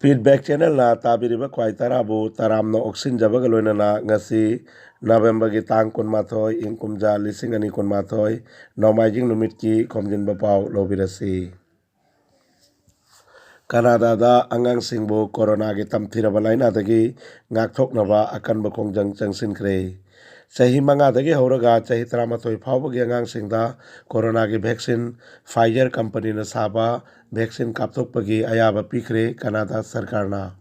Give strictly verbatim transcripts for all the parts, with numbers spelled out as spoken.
Feedback channelꯅ ꯇꯥꯕꯤꯔꯤꯕ ꯈ꯭ꯋꯥꯏ ꯇꯔꯥꯕꯨ ꯇꯔꯥꯝꯅ ꯑꯣꯛꯁꯤꯟꯖꯕꯒ ꯂꯣꯏꯅꯅ ꯉꯁꯤ ꯅꯕꯦꯝꯕꯔꯒꯤ ꯇꯥꯡ ꯀꯨꯟꯃꯥꯊꯣꯏ, ꯏꯪ ꯀꯨꯝꯖꯥ ꯂꯤꯁꯤꯡ ꯑꯅꯤ ꯀꯨꯟꯃꯥꯊꯣꯏ, ꯅꯣꯡꯃꯥꯏꯖꯤꯡ ꯅꯨꯃꯤꯠꯀꯤ ꯈꯣꯝꯖꯤꯟꯕ ꯄꯥꯎ ꯂꯧꯕꯤꯔꯁꯤ꯫ ꯀꯅꯥꯗꯥꯗ ꯑꯉꯥꯡꯁꯤꯡꯕꯨ ꯀꯣꯔꯣꯅꯥꯒꯤ ꯇꯝꯊꯤꯔꯕ ꯂꯥꯏꯅꯥꯗꯒꯤ ꯉꯥꯛꯊꯣꯛꯅꯕ ꯑꯀꯟꯕ ꯈꯣꯡꯖꯪ ꯆꯪꯁꯤꯟꯈ꯭ꯔꯦ꯫ ꯆꯍꯤ ꯃꯉꯥꯗꯒꯤ ꯍꯧꯔꯒ ꯆꯍꯤ ꯇꯔꯥꯃꯥꯊꯣꯏ ꯐꯥꯎꯕꯒꯤ ꯑꯉꯥꯡꯁꯤꯡꯗ ꯀꯣꯔꯣꯅꯥꯒꯤ vaccine Pfizer ꯀꯝꯄꯅꯤꯅ ꯁꯥꯕ vaccine ꯀꯥꯞꯊꯣꯛꯄꯒꯤ ꯑꯌꯥꯕ ꯄꯤꯈ꯭ꯔꯦ ꯀꯅꯥꯗꯥ ꯁꯔꯀꯥꯔꯅ꯫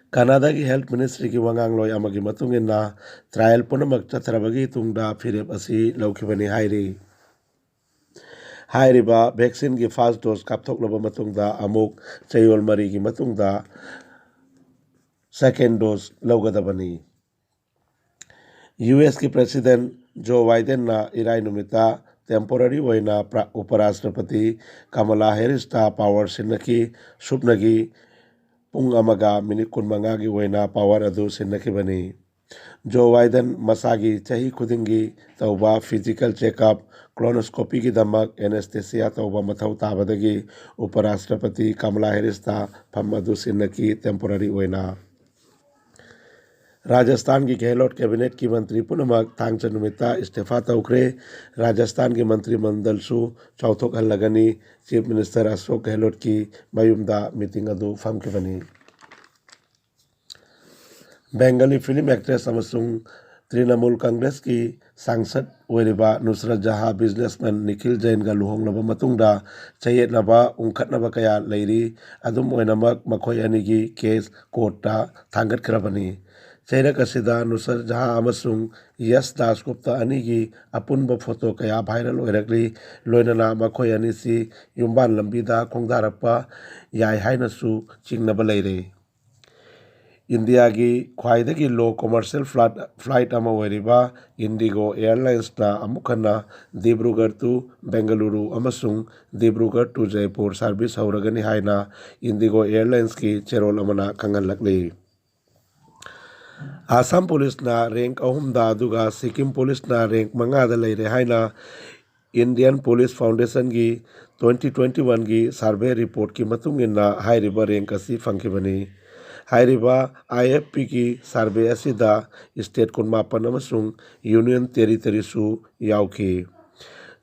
ꯀꯅꯥꯗꯥꯒꯤ health ministryꯒꯤ ꯋꯥꯉꯥꯡꯂꯣꯏ ꯑꯃꯒꯤ ꯃꯇꯨꯡ ꯏꯟꯅ, trial ꯄꯨꯝꯅꯃꯛ ꯆꯠꯊꯔꯕꯒꯤ ꯇꯨꯡꯗ ꯐꯤꯔꯦꯞ ꯑꯁꯤ ꯂꯧꯈꯤꯕꯅꯤ ꯍꯥꯏꯔꯤ꯫ ꯍꯥꯏꯔꯤꯕ vaccineꯒꯤ first dose ꯀꯥꯞꯊꯣꯛꯂꯕ ꯃꯇꯨꯡꯗ ꯑꯃꯨꯛ ꯆꯌꯣꯜ ꯃꯔꯤꯒꯤ ꯃꯇꯨꯡꯗ second dose ꯂꯧꯒꯗꯕꯅꯤ꯫ USꯀꯤ President Joe Bidenꯅ ꯏꯔꯥꯏ ꯅꯨꯃꯤꯠꯇ temporary ꯑꯣꯏꯅ ꯄ꯭ꯔ-, ꯎꯄꯔꯥꯁꯇ꯭ꯔꯄꯇꯤ ꯀꯃꯂꯥ ꯍꯦꯔꯤꯁꯇ power ꯁꯤꯟꯅꯈꯤ꯫ ꯁꯨꯞꯅꯒꯤ ꯄꯨꯡ ꯑꯃꯒ ꯃꯤꯅꯤꯠ ꯀꯨꯟꯃꯉꯥꯒꯤ ꯑꯣꯏꯅ power ꯑꯗꯨ ꯁꯤꯟꯅꯈꯤꯕꯅꯤ꯫ ꯖꯣ ꯕꯥꯏꯗꯟ ꯃꯁꯥꯒꯤ ꯆꯍꯤ ꯈꯨꯗꯤꯡꯒꯤ ꯇꯧꯕ physical checkup, colonoscopyꯒꯤꯗꯃꯛ anesthesia ꯇꯧꯕ ꯃꯊꯧ ꯇꯥꯕꯗꯒꯤ ꯎꯄꯔꯥꯁꯇ꯭ꯔꯄꯇꯤ ꯀꯃꯂꯥ ꯍꯦꯔꯤꯁꯇ ꯐꯝ ꯑꯗꯨ ꯁꯤꯟꯅꯈꯤ temporary ꯑꯣꯏꯅ꯫ ꯔꯥꯖꯁꯊꯥꯟꯒꯤ ꯒꯦꯍꯂꯣꯠ cabinetꯀꯤ ꯃꯟꯇ꯭ꯔꯤ ꯄꯨꯝꯅꯃꯛ ꯊꯥꯡꯖ ꯅꯨꯃꯤꯠꯇ ꯏꯁꯇꯤꯐꯥ ꯇꯧꯈ꯭ꯔꯦ꯫ ꯔꯥꯖꯁꯊꯥꯟꯒꯤ ꯃꯟꯇ꯭ꯔꯤ ꯃꯟꯗꯜꯁꯨ ꯆꯥꯎꯊꯣꯛꯍꯜꯂꯒꯅꯤ꯫ Chief Minister ꯑꯁꯣꯛ ꯒꯦꯍꯂꯣꯠꯀꯤ ꯃꯌꯨꯝꯗ meeting ꯑꯗꯨ ꯐꯝꯈꯤꯕꯅꯤ꯫ Bengali film actress ꯑꯃꯁꯨꯡ ꯇ꯭ꯔꯤꯅꯃꯨꯜ ꯀꯪꯒ꯭ꯔꯦꯁꯀꯤ ꯁꯥꯡꯁꯗ ꯑꯣꯏꯔꯤꯕ ꯅꯨꯁꯔꯠ ꯖꯍꯥ businessman ꯅꯤꯈꯤꯜ ꯖꯩꯟꯒ ꯂꯨꯍꯣꯡꯂꯕ ꯃꯇꯨꯡꯗ ꯆꯌꯦꯠꯅꯕ ꯎꯪꯈꯠꯅꯕ ꯀꯌꯥ ꯂꯩꯔꯤ꯫ ꯑꯗꯨꯝ ꯑꯣꯏꯅꯃꯛ, ꯃꯈꯣꯏ ꯑꯅꯤꯒꯤ case courtꯇ ꯊꯥꯡꯒꯠꯈ꯭ꯔꯕꯅꯤ꯫ ꯆꯩꯔꯛ ꯑꯁꯤꯗ ꯅꯨꯁꯔꯠ ꯖꯍꯥ ꯑꯃꯁꯨꯡ ꯌꯁ ꯗꯥꯁꯒꯨꯞꯇ ꯑꯅꯤꯒꯤ ꯑꯄꯨꯟꯕ photo ꯀꯌꯥ viral ꯑꯣꯏꯔꯛꯂꯤ꯫ ꯂꯣꯏꯅꯅ ꯃꯈꯣꯏ ꯑꯅꯤꯁꯤ ꯌꯨꯝꯕꯥꯟ ꯂꯝꯕꯤꯗ ꯈꯣꯡꯗꯥꯔꯛꯄ ꯌꯥꯏ ꯍꯥꯏꯅꯁꯨ ꯆꯤꯡꯅꯕ ꯂꯩꯔꯦ꯫ ꯏꯟꯗꯤꯌꯥꯒꯤ ꯈ꯭ꯋꯥꯏꯗꯒꯤ low commercial flight, flight ꯑꯃ ꯑꯣꯏꯔꯤꯕ IndiGo Airlinesꯅ ꯑꯃꯨꯛ ꯍꯟꯅ Dibrugarh to Bengaluru ꯑꯃꯁꯨꯡ Dibrugarh to Jaipur service ꯍꯧꯔꯒꯅꯤ ꯍꯥꯏꯅ IndiGo Airlinesꯀꯤ ꯆꯦꯔꯣꯜ ꯑꯃꯅ ꯈꯪꯍꯜꯂꯛꯂꯤ꯫ ꯑꯥꯁꯥꯝ ꯄꯨꯂꯤꯁꯅ rank ꯑꯍꯨꯝꯗ, ꯑꯗꯨꯒ ꯁꯤꯛꯀꯤꯝ ꯄꯨꯂꯤꯁꯅ rank ꯃꯉꯥꯗ ꯂꯩꯔꯦ ꯍꯥꯏꯅ Indian Police Foundationꯒꯤ ꯇ꯭ꯋꯦꯟꯇꯤ ꯇ꯭ꯋꯦꯟꯇꯤ ꯋꯥꯟꯒꯤ ꯁꯔꯚꯦ ꯔꯤꯄꯣꯔꯠꯀꯤ ꯃꯇꯨꯡ ꯏꯟꯅ ꯍꯥꯏꯔꯤꯕ ꯔꯦꯡꯛ ꯑꯁꯤ ꯐꯪꯈꯤꯕꯅꯤ꯫ ꯍꯥꯏꯔꯤꯕ ꯑꯥꯏ ꯑꯦꯐ ꯄꯤꯒꯤ ꯁꯔꯚꯦ ꯑꯁꯤꯗ ꯁ꯭ꯇꯦꯠ ꯀꯨꯟꯃꯥꯄꯟ ꯑꯃꯁꯨꯡ ꯌꯨꯅꯤꯌꯟ ꯇꯦꯔꯤꯇꯔꯤꯁꯨ ꯌꯥꯎꯈꯤ꯫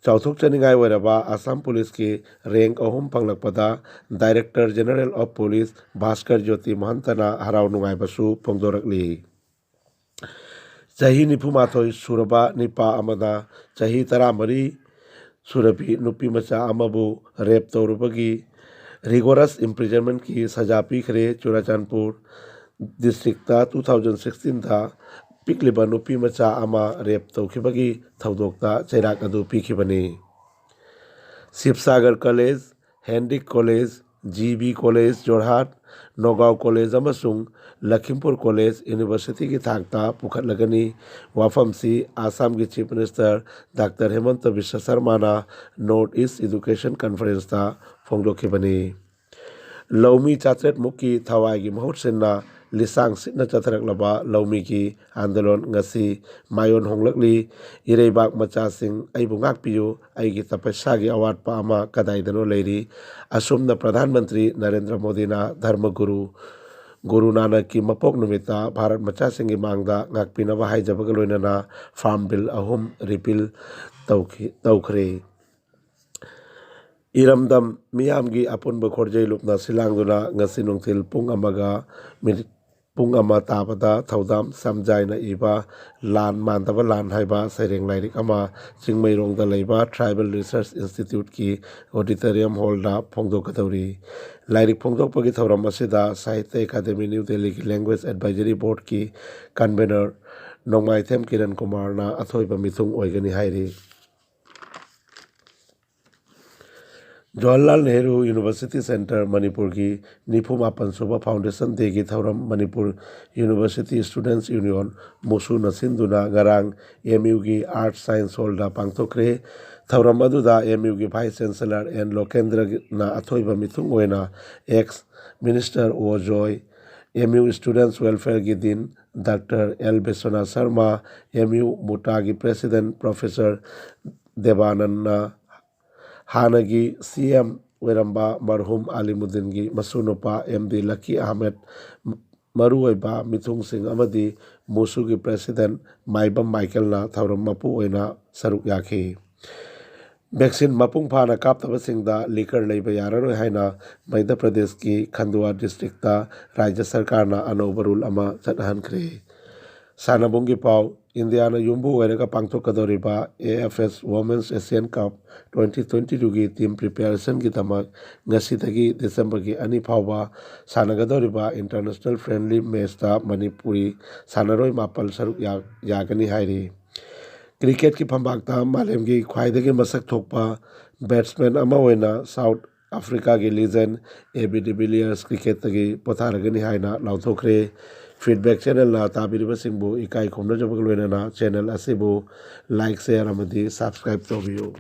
ꯆꯥꯎꯊꯣꯛꯆꯅꯤꯡꯉꯥꯏ ꯑꯣꯏꯔꯕ ꯑꯁꯥꯝ ꯄꯨꯂꯤꯁꯀꯤ ꯔꯦꯡꯛ ꯑꯍꯨꯝ ꯐꯪꯂꯛꯄꯗ director general of police Bhaskar Jyoti ꯃꯍꯟꯇꯅ ꯍꯔꯥꯎ ꯅꯨꯡꯉꯥꯏꯕꯁꯨ ꯐꯣꯡꯗꯣꯔꯛꯂꯤ꯫ ꯆꯍꯤ ꯅꯤꯐꯨꯃꯥꯊꯣꯏ ꯁꯨꯔꯕ ꯅꯤꯄꯥ ꯑꯃꯅ ꯆꯍꯤ ꯇꯔꯥꯃꯔꯤ ꯁꯨꯔꯕꯤ ꯅꯨꯄꯤ ꯃꯆꯥ ꯑꯃꯕꯨ ꯔꯦꯞ ꯇꯧꯔꯨꯕꯒꯤ ꯔꯤꯒꯣꯔꯁ ꯏꯝꯄ꯭ꯔꯤꯖꯟꯃꯦꯟꯠꯀꯤ ꯁꯖꯥ ꯄꯤꯈ꯭ꯔꯦ꯫ ꯆꯨꯔꯥꯆꯥꯟꯄꯨꯔ ꯗꯤꯁꯇ꯭ꯔꯤꯛꯇ ꯇꯨ ꯊꯥꯎꯖꯟ ꯁꯤꯛꯁꯇꯤꯟꯗ ꯄꯤꯛꯂꯤꯕ ꯅꯨꯄꯤ ꯃꯆꯥ ꯑꯃ ꯔꯦꯞ ꯇꯧꯈꯤꯕꯒꯤ ꯊꯧꯗꯣꯛꯇ ꯆꯩꯔꯥꯛ ꯑꯗꯨ ꯄꯤꯈꯤꯕꯅꯤ꯫ Sibsagar college, Handique college, G B college Jorhat, Nowgong college ꯑꯃꯁꯨꯡ ꯂꯈꯤꯝꯄꯨꯔ ꯀꯣꯂꯦꯖ ꯌꯨꯅꯤꯚꯔꯁꯤꯇꯤꯒꯤ ꯊꯥꯛꯇ ꯄꯨꯈꯠꯂꯒꯅꯤ꯫ ꯋꯥꯐꯝꯁꯤ ꯑꯁꯥꯝꯒꯤ chief minister doctor Himanta Biswa ꯁꯔꯃꯥꯅ ꯅꯣꯔꯠ ꯏꯁ ꯏꯗꯨꯀꯦꯁꯟ ꯀꯟꯐꯔꯦꯟꯁꯇ ꯐꯣꯡꯗꯣꯛꯈꯤꯕꯅꯤ꯫ ꯂꯧꯃꯤ ꯆꯥꯇ꯭ꯔꯦꯠ ꯃꯨꯛꯀꯤ ꯊꯋꯥꯏꯒꯤ ꯃꯍꯨꯠ ꯁꯤꯟꯅ ꯂꯤꯁꯥꯡ ꯁꯤꯠꯅ ꯆꯠꯊꯔꯛꯂꯕ ꯂꯧꯃꯤꯒꯤ ꯑꯥꯟꯗꯣꯂꯟ ꯉꯁꯤ ꯃꯥꯏꯑꯣꯟ ꯍꯣꯡꯂꯛꯂꯤ꯫ ꯏꯔꯩꯕꯥꯛ ꯃꯆꯥꯁꯤꯡ, ꯑꯩꯕꯨ ꯉꯥꯛꯄꯤꯌꯨ, ꯑꯩꯒꯤ ꯇꯄꯁ꯭ꯌꯥꯒꯤ ꯑꯋꯥꯠꯄ ꯑꯃ ꯀꯗꯥꯏꯗꯅꯣ ꯂꯩꯔꯤ꯫ ꯑꯁꯨꯝꯅ ꯄ꯭ꯔꯙꯥꯟ ꯃꯟꯇ꯭ꯔꯤ ꯅꯔꯦꯟꯗ꯭ꯔ ꯃꯣꯗꯤꯅ ꯙꯔꯃ ꯒꯨꯔꯨ ꯒꯨꯔꯨ ꯅꯥꯅꯛꯀꯤ ꯃꯄꯣꯛ ꯅꯨꯃꯤꯠꯇ ꯚꯥꯔꯠ ꯃꯆꯥꯁꯤꯡꯒꯤ ꯃꯥꯡꯗ ꯉꯥꯛꯄꯤꯅꯕ ꯍꯥꯏꯖꯕꯒ ꯂꯣꯏꯅꯅ ꯐꯥꯔꯝ ꯕꯤꯜ ꯑꯍꯨꯝ ꯔꯤꯄꯤꯜ ꯇꯧꯈꯤ-, ꯇꯧꯈ꯭ꯔꯦ꯫ ꯏꯔꯝꯗꯝ ꯃꯤꯌꯥꯝꯒꯤ ꯑꯄꯨꯟꯕ ꯈꯣꯔꯖꯩ ꯂꯨꯞꯅ ꯁꯤꯜꯂꯥꯡꯗꯨꯅ ꯉꯁꯤ ꯅꯨꯡꯊꯤꯜ ꯄꯨꯡ ꯑꯃꯒ ꯃꯤꯅꯤꯠ ꯄꯨꯡ ꯑꯃ ꯇꯥꯕꯗ ꯊꯧꯗꯥꯝ ꯁꯝꯖꯥꯏꯅ ꯏꯕ ꯂꯥꯟ ꯃꯥꯟꯗꯕ ꯂꯥꯟ ꯍꯥꯏꯕ ꯁꯩꯔꯦꯡ ꯂꯥꯏꯔꯤꯛ ꯑꯃ ꯆꯤꯡꯃꯩꯔꯣꯡꯗ ꯂꯩꯕ ꯇ꯭ꯔꯥꯏꯕꯦꯜ ꯔꯤꯁꯔꯁ ꯏꯟꯁꯇꯤꯇ꯭ꯌꯨꯠꯀꯤ ꯑꯣꯗꯤꯇꯣꯔꯤꯌꯝ ꯍꯣꯜꯗ ꯐꯣꯡꯗꯣꯛꯀꯗꯧꯔꯤ꯫ ꯂꯥꯏꯔꯤꯛ ꯐꯣꯡꯗꯣꯛꯄꯒꯤ ꯊꯧꯔꯝ ꯑꯁꯤꯗ ꯁꯥꯍꯤꯇ꯭ꯌ ꯑꯦꯀꯥꯗꯦꯃꯤ ꯅ꯭ꯌꯨ ꯗꯦꯜꯂꯤꯒꯤ ꯂꯦꯡꯒ꯭ꯋꯦꯖ ꯑꯦꯗꯚꯥꯏꯖꯔꯤ ꯕꯣꯔꯗꯀꯤ ꯀꯟꯚꯦꯅꯔ ꯅꯣꯡꯃꯥꯏꯊꯦꯝ ꯀꯤꯔꯟ ꯀꯨꯃꯥꯔꯅ ꯑꯊꯣꯏꯕ ꯃꯤꯊꯨꯡ ꯑꯣꯏꯒꯅꯤ ꯍꯥꯏꯔꯤ꯫ ꯖꯋꯥꯍꯔꯂꯥꯜ ꯅꯦꯍꯔꯨ ꯌꯨꯅꯤꯚꯔꯁꯤꯇꯤ ꯁꯦꯟꯇꯔ ꯃꯅꯤꯄꯨꯔꯒꯤ ꯅꯤꯐꯨ ꯃꯥꯄꯟ ꯁꯨꯕ ꯐꯥꯎꯟꯗꯦꯁꯟ ꯗꯦꯒꯤ ꯊꯧꯔꯝ ꯃꯅꯤꯄꯨꯔ ꯌꯨꯅꯤꯚꯔꯁꯤꯇꯤ ꯁ꯭ꯇꯨꯗꯦꯟꯠꯁ ꯌꯨꯅꯤꯌꯟ, ꯃꯨꯁꯨꯅ ꯁꯤꯟꯗꯨꯅ ꯉꯔꯥꯡ ꯑꯦꯝ ꯌꯨꯒꯤ ꯑꯥꯔꯠꯁ ꯁꯥꯏꯟꯁ ꯍꯣꯜꯗ ꯄꯥꯡꯊꯣꯛꯈ꯭ꯔꯦ꯫ ꯊꯧꯔꯝ ꯑꯗꯨꯗ ꯑꯦꯝ ꯌꯨꯒꯤ ꯚꯥꯏꯁ ꯆꯥꯟꯁꯦꯂꯔ ꯑꯦꯟ ꯂꯣꯀꯦꯟꯗ꯭ꯔꯅ ꯑꯊꯣꯏꯕ ꯃꯤꯊꯨꯡ ꯑꯣꯏꯅ ex minister O Joy, M U students ꯋꯦꯜꯐꯤꯌꯔꯒꯤ dean doctor L Biswanath Sarma, M U ꯃꯨꯇꯥꯒꯤ ꯄ꯭ꯔꯦꯁꯤꯗꯦꯟꯠ ꯄ꯭ꯔꯣꯐꯦꯁꯔ ꯗꯦꯕꯥꯅꯟꯅ ꯍꯥꯟꯅꯒꯤ ꯁꯤ ꯑꯦꯝ ꯑꯣꯏꯔꯝꯕ ꯃꯔꯍꯨꯝ ꯑꯂꯤꯃꯨꯗꯤꯟꯒꯤ ꯃꯁꯨꯅꯨꯄꯥ ꯑꯦꯝ ꯗꯤ ꯂꯀꯤ ꯑꯍꯃꯦꯗ, ꯃꯔꯨꯑꯣꯏꯕ ꯃꯤꯊꯨꯡꯁꯤꯡ ꯑꯃꯗꯤ ꯃꯨꯁꯨꯒꯤ ꯄ꯭ꯔꯦꯁꯤꯗꯦꯟꯠ ꯃꯥꯏꯕꯝ ꯃꯥꯏꯀꯦꯜꯅ ꯊꯧꯔꯝ ꯃꯄꯨ ꯑꯣꯏꯅ ꯁꯔꯨꯛ ꯌꯥꯈꯤ꯫ ꯚꯦꯛꯁꯤꯟ ꯃꯄꯨꯡ ꯐꯥꯅ ꯀꯥꯞꯇꯕꯁꯤꯡꯗ ꯂꯤꯀꯔ ꯂꯩꯕ ꯌꯥꯔꯔꯣꯏ ꯍꯥꯏꯅ ꯃꯙ꯭ꯌ ꯄ꯭ꯔꯗꯦꯁꯀꯤ ꯈꯟꯗꯨꯋꯥ ꯗꯤꯁꯇ꯭ꯔꯤꯛꯇ ꯔꯥꯖ꯭ꯌ ꯁꯔꯀꯥꯔꯅ ꯑꯅꯧꯕ ꯔꯨꯜ ꯑꯃ ꯆꯠꯅꯍꯟꯈ꯭ꯔꯦ꯫ ꯁꯥꯟꯅꯕꯨꯡꯒꯤ ꯄꯥꯎ꯫ ꯏꯟꯗꯤꯌꯥꯅ ꯌꯨꯝꯕꯨ ꯑꯣꯏꯔꯒ ꯄꯥꯡꯊꯣꯛꯀꯗꯧꯔꯤꯕ A F S Women's Asian Cup twenty twenty twoꯒꯤ team preparationꯒꯤꯗꯃꯛ ꯉꯁꯤꯗꯒꯤ ꯗꯤꯁꯦꯝꯕꯔꯒꯤ ꯑꯅꯤ ꯐꯥꯎꯕ ꯁꯥꯟꯅꯒꯗꯧꯔꯤꯕ international friendly matchꯇ ꯃꯅꯤꯄꯨꯔꯤ ꯁꯥꯟꯅꯔꯣꯏ ꯃꯥꯄꯜ ꯁꯔꯨꯛ ꯌꯥ-, ꯌꯥꯒꯅꯤ ꯍꯥꯏꯔꯤ꯫ ꯀ꯭ꯔꯤꯀꯦꯠꯀꯤ ꯐꯝꯕꯥꯛꯇ ꯃꯥꯂꯦꯝꯒꯤ ꯈ꯭ꯋꯥꯏꯗꯒꯤ ꯃꯁꯛ ꯊꯣꯛꯄ batsman ꯑꯃ ꯑꯣꯏꯅ ꯁꯥꯎꯠ ꯑꯐ꯭ꯔꯤꯀꯥꯒꯤ legend ꯑꯦ ꯕꯤ ꯗꯤꯕꯤꯂꯤꯌꯔꯁ ꯀ꯭ꯔꯤꯀꯦꯠꯇꯒꯤ ꯄꯣꯊꯥꯔꯒꯅꯤ ꯍꯥꯏꯅ ꯂꯥꯎꯊꯣꯛꯈ꯭ꯔꯦ꯫ Feedback channelꯅ ꯇꯥꯕꯤꯔꯤꯕꯁꯤꯡꯕꯨ ꯏꯀꯥꯏ ꯈꯨꯝꯅꯖꯕꯒ ꯂꯣꯏꯅꯅ channel ꯑꯁꯤꯕꯨ like, share ꯑꯃꯗꯤ subscribe ꯇꯧꯕꯤꯌꯨ꯫